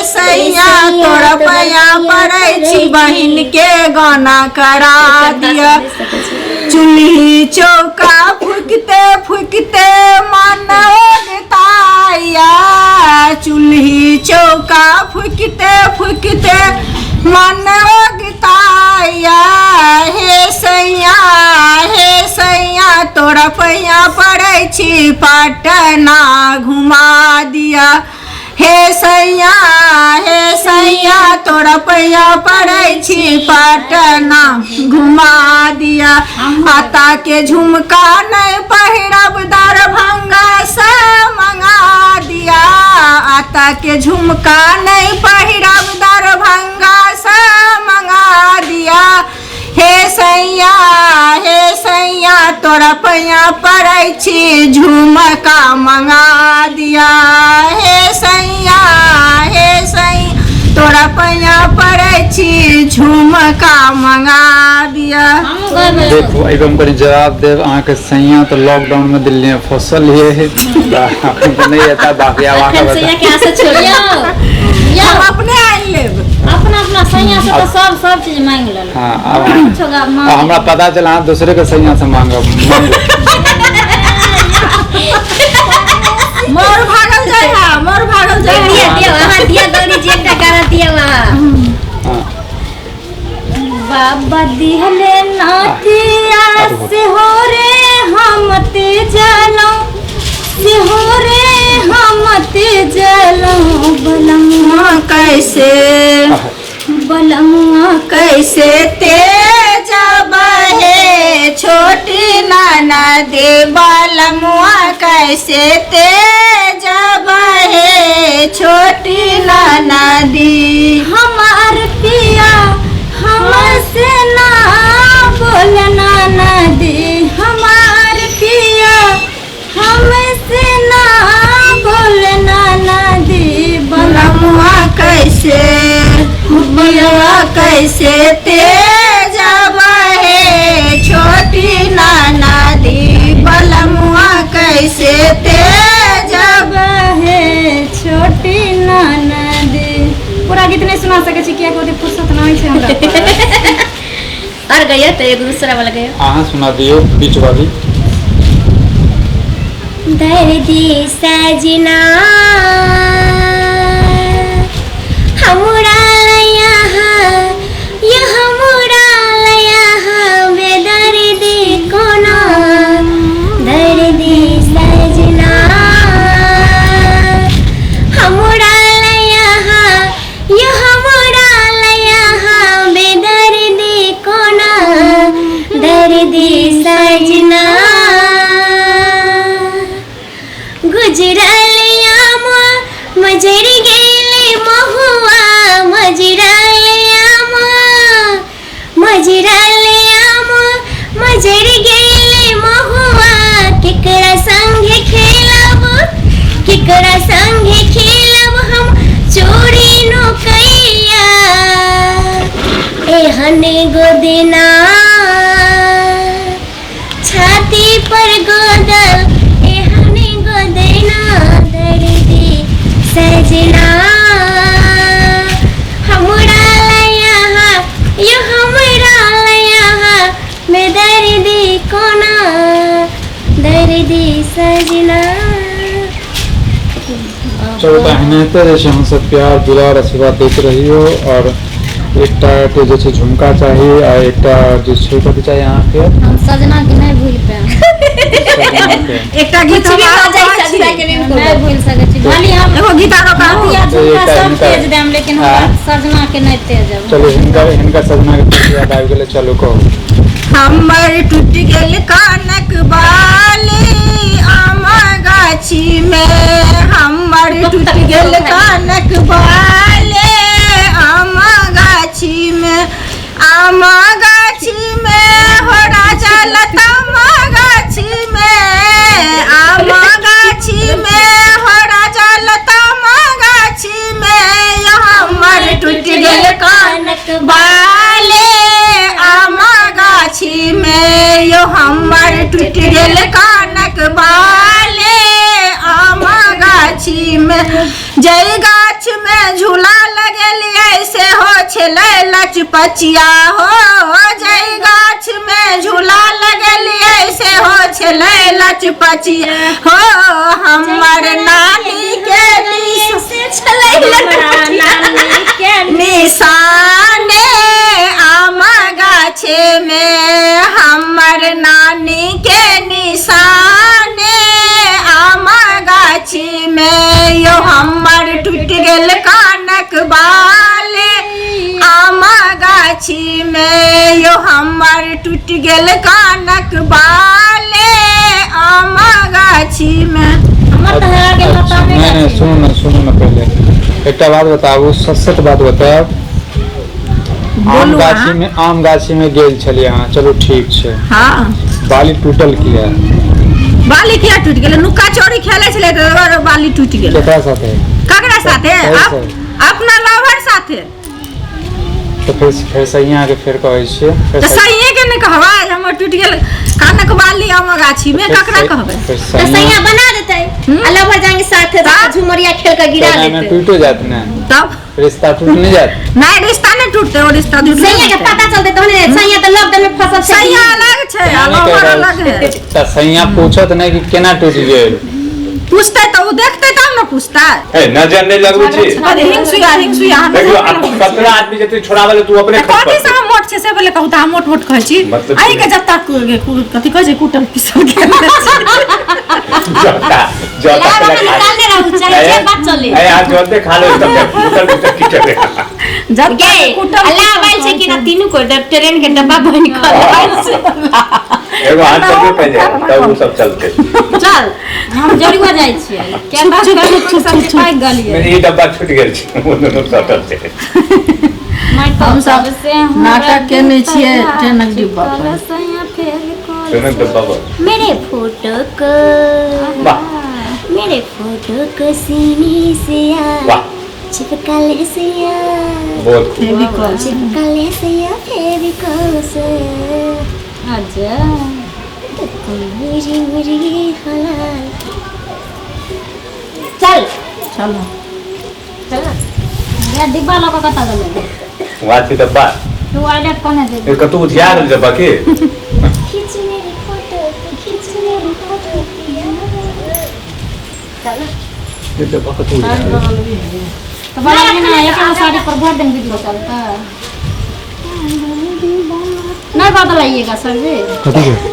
सैया तोरा पैया पड़ै छी बहिन के गाना करा दिया। चूल्ही चौका फुकते फुकते मन ओगताया, चूल्ही चौका फुकते फुकते मन ओगताया। हे सैया हे सैया तोरा पैया पड़ै छी पटना घुमा दिया। हे सैया तोरा पैया पड़ै छी पटना घुमा दिया। आता के झुमका नहीं पहिरब दरभंगा से मंगा दिया। आता के झुमका नहीं पहिरब दरभंगा से मंगा दिया। हे सैया तोरा पैया पड़ै छी झुमका मंगा दिया। हे सैया तोरा पैया पड़ै छी झुमका मंगा दिया। देखो एहि हम कनि जवाब देब अहाँके सैया तऽ लॉकडाउन में दिल्ली में फसल ये तऽ नहीं एता बाकी आब अहाँके सैया के आशा छोड़ियो। हम अपने आनि लेब। अपना अपना सैया से तऽ सब सब चीज मांग लेलक। हाँ आब हमरा पता चला अहाँ दूसरे के सैया से मांगब। मोर भागल जाय है, मोर भागल जाय है। दिया दिया अहाँ दिया गौरी जी एकटा गाना दिया अहाँ। बाबा दिहले नाथिया से हो रे हम ते जलौ, से हो रे हम ते जलौ। बलमुआ कैसे बलमुआ कैसे तेज बहे छोटी नाना दे। बलमुआ कैसे तेज बहे छोटी नाना दी। हमार पिया हमसे ना बोलना ना दे। हमार पिया हमसे ना बोलना ना दे। बलमुआ कैसे बलमुआ कैसे तेज बहे छोटी नाना दी। बलमुआ कैसे तेज बहे छोटी नाना दे। पूरा गीत नहीं सुना सकै छी कियाकि ओते फुर्सत नहीं छै हमरा पास। और गया तो एगो दूसरा वाला गया। अहाँ सुना दियौ बीच वाली। दर्दी सजना हमरा यहाँ ये हमरा यहाँ बेदर्दी कोना। दर्दी सजना हमरा यहाँ ये हमरा यहाँ बेदर्दी कोना। दर्दी सजना गुजरल आम मजर गेले महुआ। मजरल आम मजरल आम मजर गेले महुआ। केकरा संगे खेलब केकरा संगे खेलब हम चोरी नुकैया। एहन गोदना छाती पर गोदल एहन गोदना। दर्दी सजना हमरा यहाँ यो हमरा यहाँ में दर्दी कोना। दर्दी सजना। चलू तऽ एनाहिते जे छै हमसब प्यार दुलार आशीर्वाद दैत रहियौ। और एकटा के जे छै झुमका चाही आ एकटा जे छै कथी चाही अहाँके? हम सजना के नहीं भूल पाएब। एकटा गीत कुछ भी हो जाए सजना के नहीं नहीं भूल सकै छी। भले हम एगो गीत आरो गाबू। नथिया झुमका एकटा सब हिनका- तेज देम लेकिन हमरा सजना के नहीं तेजब। चलू हिनकर हिनकर सजना के याद आबि गेलै। चलू कहू। हमर टूटि गेल कानक बाली आम गाछी में। हमर टूटि गेल कानक बाली आम गाछी में। आम गाछी में हो राजा लताम गाछी में। आम गाछी में हो राजा लताम गाछी में। हमर टूटि गेल कानक बाले आम गाछी में। यो हमर टूटि गेल कानक बाले आम गाछी में। जय गाछ में झूला से हो छलै लचपचिया हो। जै गाछ में झूला लगेलियै से हो छलै लचपचिया हो। हमर नानी के निशाने आम गाछे में, हमर नानी के निशाने आम गाछी में। यो हमर टूटि गेल कानक बाले आम गाछी में, यो हमर टूटि गेल कानक बाले आम गाछी में। हमर तऽ हेरा गेल लतामे नहीं नहीं गाछी। सुनू ने, सुनू ने, पहिले एकटा बात बताबू, सच सच बात बतायब। आम बोलू गाछी अहाँ। में, आम गाछी में गेल छलियै अहाँ, चलू ठीक छै, हाँ बाली टूटल किया? बाली किया टूटि गेलै? नुक्का चोरी खेलै छलै तऽ बाली टूटि गेलै। केकरा साथे? ककरा साथे? कैसे? अपना लवर साथे। तऽ फेर फेर सही के फेर कहै छियै फेर तऽ सही- सहिए के नहि कहबै, हमर टूटि गेल कानक बाली आम गाछी में, फेर ककरा सही- कहबै? फेर तो सही सैया बना देते आ लवर जाएंगे साथे तब? झुमरिया खेल के गिरा तेना में देते। टूटो जात ने, तब रिश्ता टूट नहीं जात? नहीं, रिश्ता नहीं टूटते, वो रिश्ता टूटते। सैया के पता चलते तहने, सैया तऽ लॉकडाउन में फसल छै। सैया अलग छै आ नहि कहि लवर रहल अलग है। तऽ सैया पूछत नहि कि केना टूटि गेल? पूछते तऽ ओ देखते तब ने पूछते। ए नजर नहीं लगबै छी। अरे हिंग सुइया, हिंग सुइया हम देखियो आब 17 आदमी जते छोड़ावे ले तू अपने खस कथी से पड़तै। हम मोट छै से पहिले कहू तऽ, हम मोट मोट कहै छी। मतलब अहीं के जत्ता कथी कहै छै, कुटल पिसल के जता जता लावा पहले के खा निकालने रहू चाहे जे बात चले। ए आज जल्दी खा ले तब कुटल कुटल की चले। जत्ता गे कुटल अल्लाह आइल छै कि ना, तीनू को ट्रेन के डब्बा बन के आइल छै। एगो हाथ चलबे पहिले तब उ सब चलते। चल हम जरुआ जाइ छियै। क्या बात कर सब पाइक गेलियै। मेरे ई डब्बा छूट गेल छै, ओ दुनू सटल छै। हम सब नाटक केने छियै ट्रेनक डिब्बा पर। ट्रेनक डब्बा पर। मेरे फोटो को वाह मेरे फोटो को सीने से आ वाह चिपका ले सैया, बहुत खूब। फेविकॉल से। चिपका ले सैया फेविकॉल से। अच्छा तो तुम मेरी मुर्गी हलाल। चल चलो चल या डिब्बा लऽ कऽ कतऽ गेलै? वहाँ छै डब्बा। तू टॉयलेट कोने जेबही? ए कतौ उधिया गेल डब्बा के। खींच मेरी फोटो को, खींच मेरी फोटो पिया। ये डब्बा कतौ उधिया गेल। तो बड़ा ना एक साड़ी पर भर दिन वीडियो चलता नहीं बदलाइएगा सर जी। कथी के?